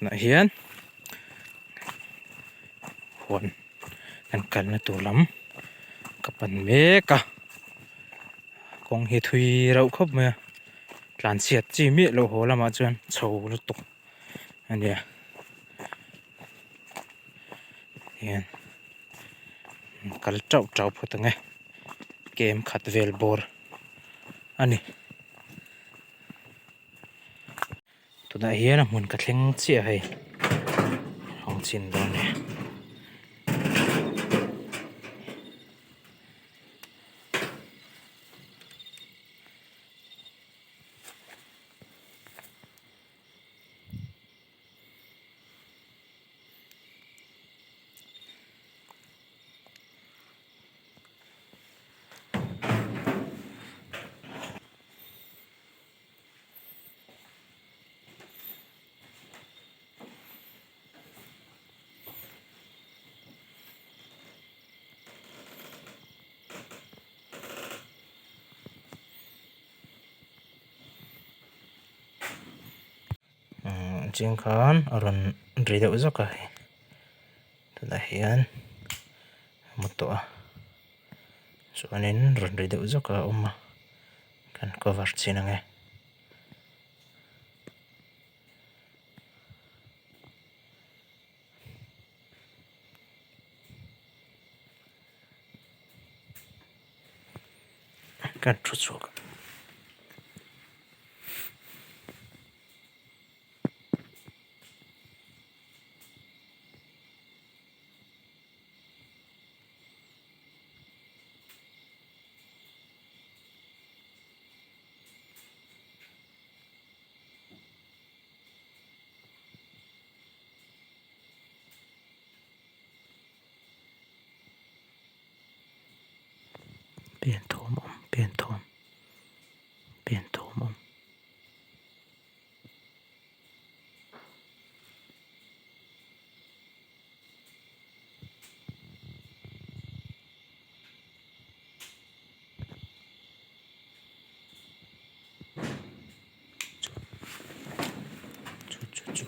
Tunah hian huan kan kalna tur lam ka pan mek a kawng hi thui reuh khawp mai a tlanchhiat chi miah loh haw lamah chuan chho lutuk a nia hian kal tauh tauh phawt ang e kem khat vel bawr a ni. Tunah hian a hmun ka thleng chiah hei hawng chin dawn a ni. Chiang khan a rawn ri deuh zawk a hei tunah hian a mu tawh a chuanin rawn ri deuh zawk a awm a. Kan cover chin ang e. Kan thu chhuak a. Pen thawm awm pen thawm pen thawm awm. Chu chu chu.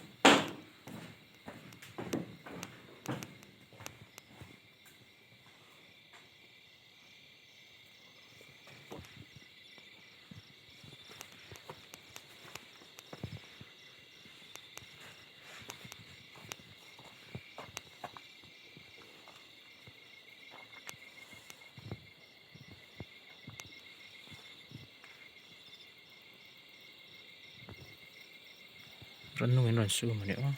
Rannung in rawn sum a ni aw.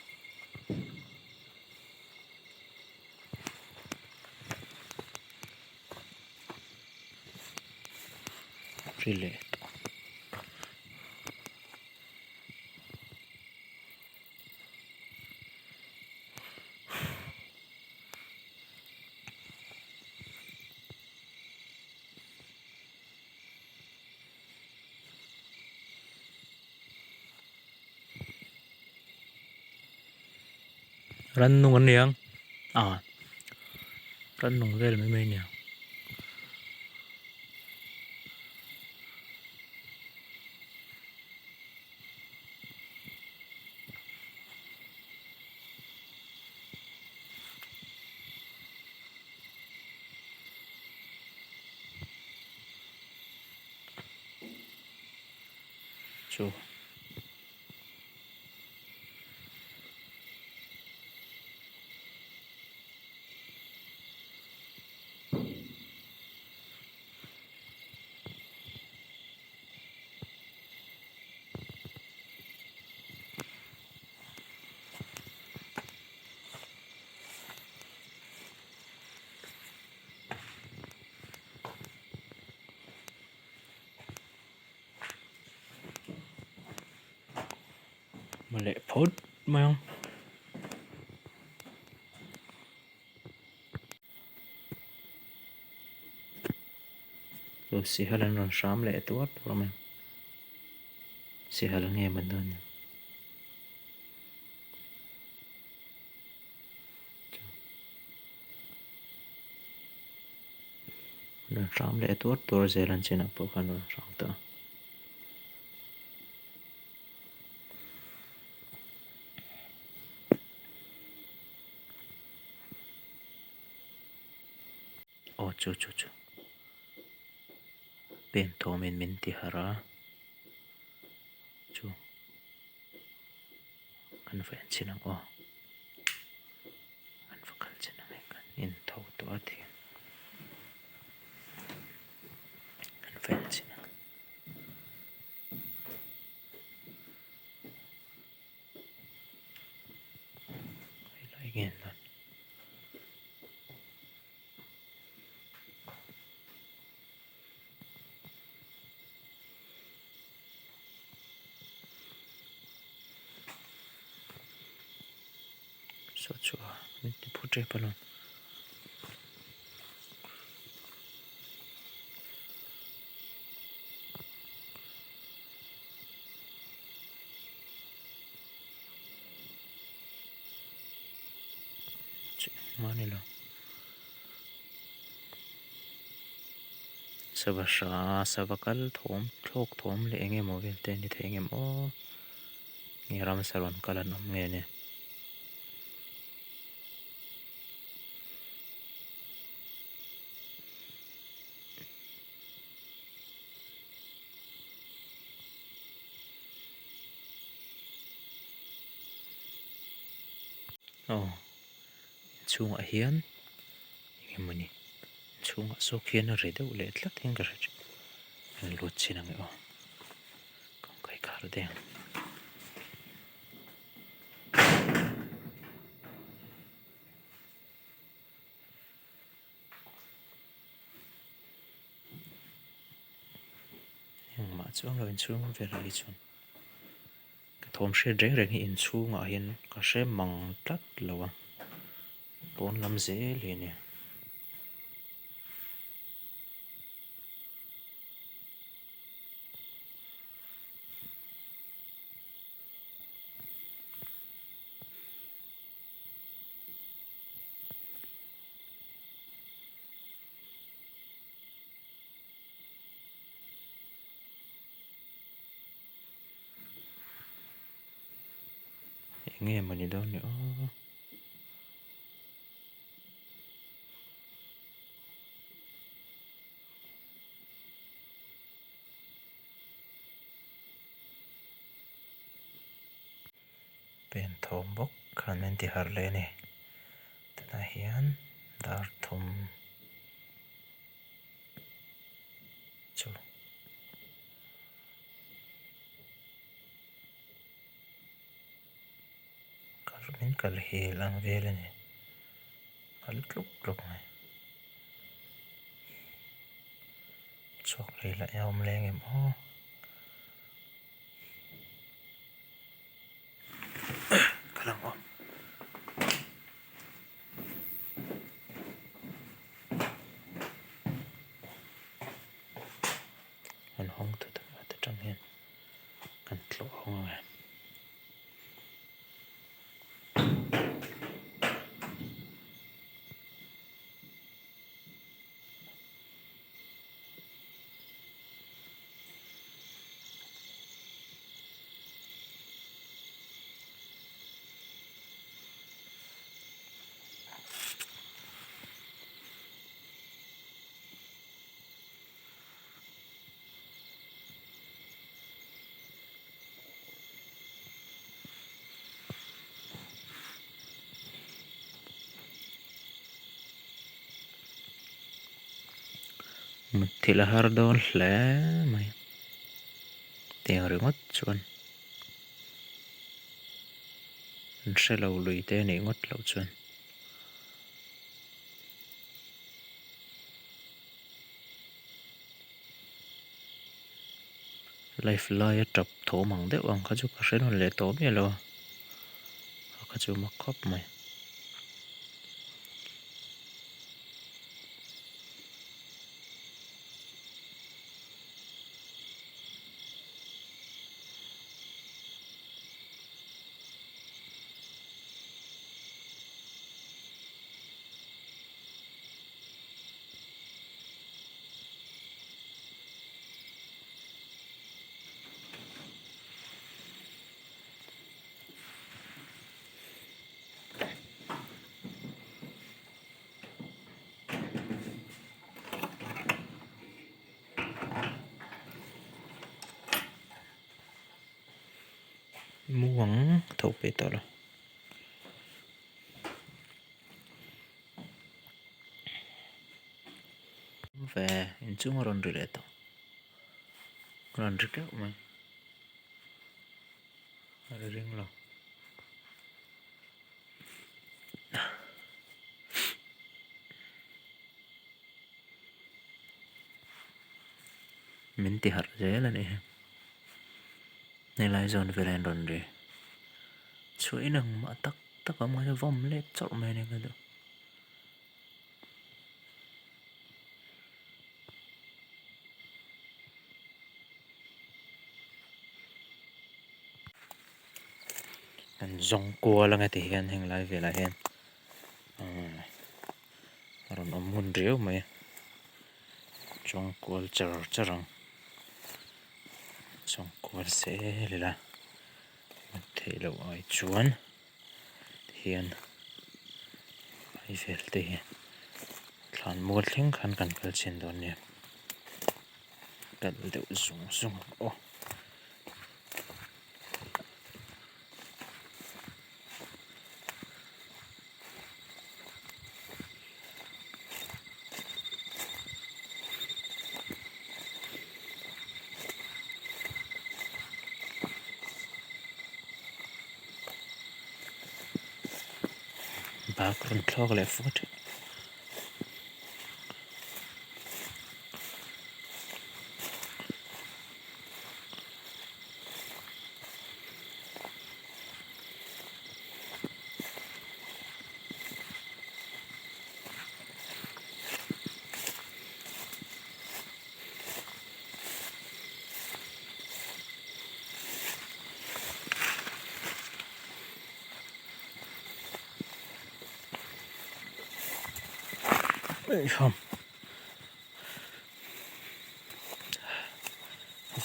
Ri leh tawh. Rannung an ni ang ah rannung vel mai mai a ni ang. Chu. Hmu leh phawt mai ang. Sihal an rawn hram leh tuar tuar mai ang. Sihal nge maw dawn ni. Rawn hram leh tuar tuar zel an chinah pawh khan rawn hram tawh a. Chu chu chu pen thawmin min ti harh a chu kan va en chin ang aw kan va kal chin ang e kan in tho tawh a ti kan va en chin ang. Helai nge an dawn. Saw chu a min ti phu tep alawm. Chu engmah a ni lo. Sava hra sava kal thawm thlawk thawm leh eng emaw vel te a ni thei ang em aw nge ramsa rawn kal an awm nge ni. Aw inchhungah hian eng emawni inchhungah zawk hian a ri deuh leh tlat hian ka hre thin an lut chin ang e aw kawngka hi khar daih ang. Engmah chuang lo inchhung velah hi chuan ka thawm hriat reng reng hi inchhungah hian ka hre mang tlat lo a pawn lam zel hi a nia. Eng nge mawni dawn ni aw. Pen thawm bawk khan min ti harh leh a ni. Tunah hian dar thum chu kal min kal hel ang vel a ni. Kal tluk tluk mai. Chhuak leh lah a awm leng em aw. Ka lang awm. An hawng thut ang a ta tang hian kan tlawh hawng ang e. Mutthilh a har dawn hle mai tiang ringawt chuan an hre lo lui te anih ngawt loh chuan. Life laia tap thawm ang deuh ang kha chu ka hre nawn leh tawh miah lo a a kha chu mak khawp mai. Mu ang tho peh tawh lo. Ve inchung a rawn ri leh tawh a rawn ri keuh mai a ri ring lo. Min ti harh zel a ni hi. Helai zawn velah hian rawn ri chhuah in engmah tak tak a awm ngai lo vawm let chawrh mai a ni ka duh. Kan zawng kual anga ti hian heng lai velah hian ahh a rawn awm hun riau mai a zawng kual char char ang zawng kual zel ila a theih loh ai chuan tihian ai vel te hi thlan mual thleng khan kan kal chhin dawn nia kal deuh zung zung ang aw. Bak rawn thlawk leh fur thin.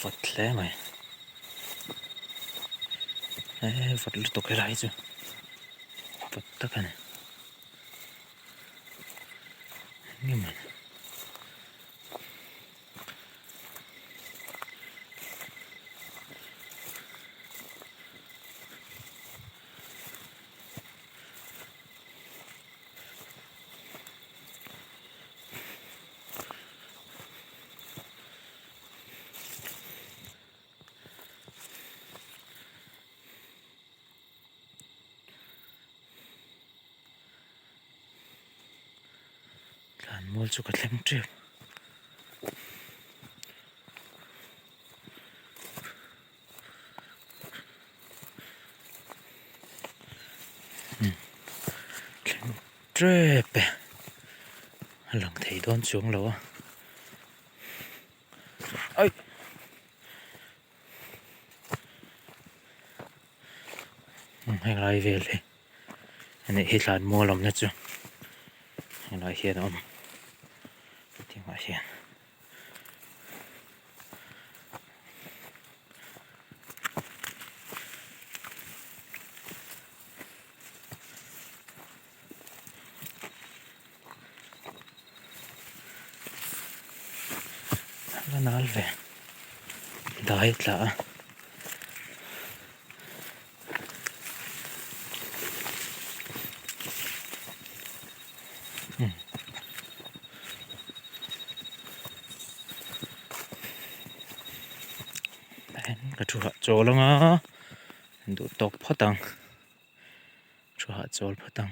Vawt hle mai he vawt lutuk helai chu vawt tak a ni enge maw ni. Thlan mual chu ka thleng tep. Thleng tep e a lang thei dawn chuang lo a ai heng lai vel hi a nih hi thlan mual awmna chu helai hian a awm tingah hian. A nal ve dai a tla a. Ka thu hahchawl anga duh tawk phawt ang thu hahchawl phawt ang.